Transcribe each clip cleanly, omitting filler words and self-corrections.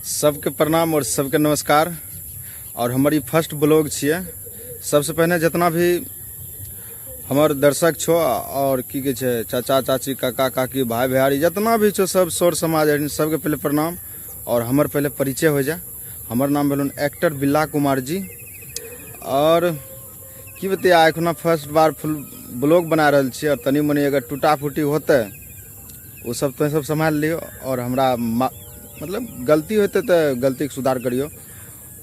सबके प्रणाम और सबके नमस्कार। और हमर ई फर्स्ट ब्लॉग छियै। सबसे पहिने जितना भी हमर दर्शक छो और की कहै छै चाचा चाची काका काकी भाई भैयारी जितना भी छो सब सौर समाज सबके पहले प्रणाम। और हमर पहले परिचय हो जाए। हमर नाम भेलन एक्टर बिल्ला कुमार जी। और की बतिया एखना फर्स्ट बार फुल ब्लॉग बना रहल छियै और तनी मनी अगर टूटा फूटी होतै ओ सब तो सब सम्हाल लियौ। और हमरा मतलब गलती होतै तऽ गलतीके सुधार करियौ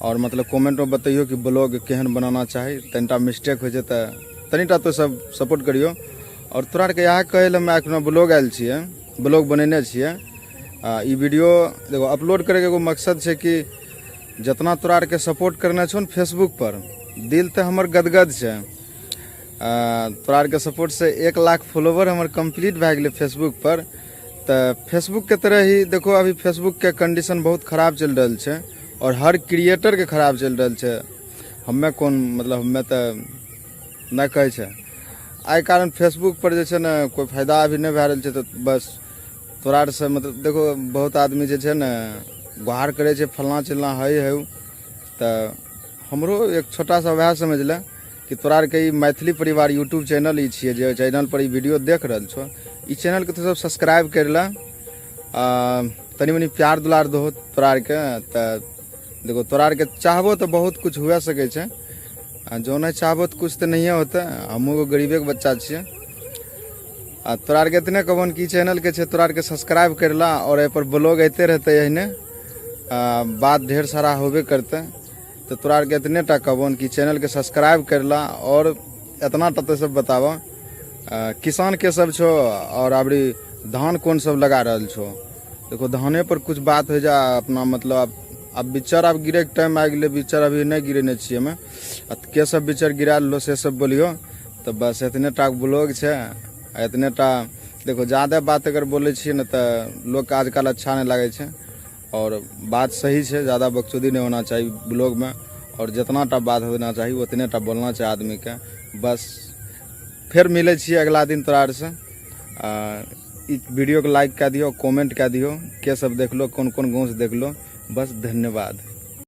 और मतलब कमेंटमे बतैयौ कि ब्लॉग केहन बनाना चाही। तनिटा मिस्टेक होइ छै तऽ तनिटा तो सब सपोर्ट करियौ। और तोरा आरके इएह कहै लए हम एखनो ब्लॉग आयल छियै, ब्लॉग बनेने छियै। आ ई वीडियो देखो अपलोड करैके एगो मकसद छै कि जितना तोरा आरके सपोर्ट करने छौ ने फेसबुक पर, दिल तऽ हमर गदगद छै। तोरा आरके सपोर्टसँ 1 लाख फॉलोवर हमर कम्प्लीट भए गेलै फेसबुक पर। तऽ फेसबुकके तरह ही देखो अभी फेसबुकके कंडीशन बहुत खराब चलि रहल छै और हर क्रिएटरके खराब चलि रहल छै। हमे कोन मतलब हमे तऽ नहि कहै छै, एहि कारण फेसबुक पर जे छै ने कोइ फायदा अभी नहि भए रहल छै। तऽ बस तोरा आरसँ मतलब देखो बहुत आदमी जे छै ने गुहार करै छै फल्लाँ चिल्लाँ हइ है, तऽ हमरो एक छोटा सा वएह समझ ले कि तोरा आरके ई मैथिली परिवार यूट्यूब चैनल ई छियै, जे चैनल पर ई वीडियो देख रहल छो, ई चैनलके तो सब सब्सक्राइब करि ले, आ तनी मनी प्यार दुलार दहो तोरा आरके। तऽ देखो तोरा आरके चाहबो तऽ बहुत कुछ हुए सकै छै, आ जो नहि चाहबो तऽ कुछ तऽ नहिए होतै। हमहूँ एगो गरीबेके बच्चा छियै। आ तोरा आरके एतने कहबनि कि ई चैनलके छै तोरा आरके सब्सक्राइब करि ला और एहिपर ब्लॉग अइते रहतै, एहने बात ढेर सारा होबे करतै। तऽ तोरा आरके एतने टा कहबनि कि चैनलके सब्सक्राइब करि ला। और एतना टा तो सब बताबऽ किसान के सब छो और अबरी धान कोन सब लगा रहल छो। देखो धाने पर कुछ बात हो जा अपना मतलब अब बिचर आब गिरे के टाइम आ गेलै, बिचर अभी नहि गिरेने छियै हमे। आ के सब बिचर गिरा लेलो से सब बोलियो। तऽ बस एतने टा ब्लॉग छै, आ एतने टा देखो जादे बात अगर बोलै छियै ने तऽ लोकके आजकल अच्छा नहि लागै छै। और बात सही छै, ज़्यादा बकचोदी नहीं होना चाहिए ब्लॉग में और जितना टा बात होना चाहिए उतने टा बोलना चाहिए आदमी के। बस फिर मिलै छियै अगला दिन तोरा आरसँ। ई वीडियो के लाइक कए दियौ, कमेंट कए दियौ, के सब देखलो, कोन कोन गाँवसँ देखलो। बस धन्यवाद।